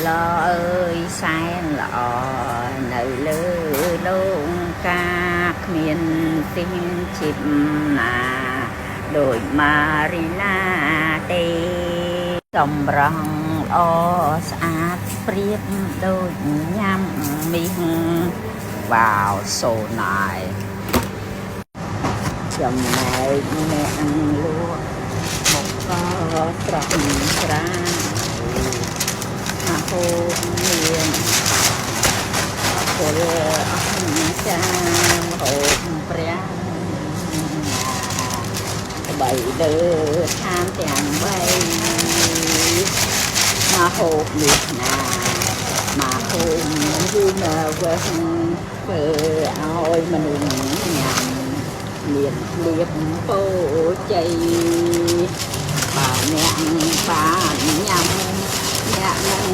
ល្អអើយសែនល្អនៅលើលោកកាគ្មានទីងជីបណាដូចម៉ារីឡាទេសម្រងល្អស្អាតប្រៀបដូចញ៉ាំមីស Wow, so nice. ចំណែកអ្នកលក់មកក៏ស្រស់ស្រាយមកហូបមានពលអស់ចាមហូបព្រះបីលើឋានទាំងបីមកហូបនេះណាមកហូបយូរណាវេសធ្វើឲ្យមនុស្សញ៉ាំមានលៀបពោជ័យបើអ្នកបានញ៉ាំអ្នកនឹង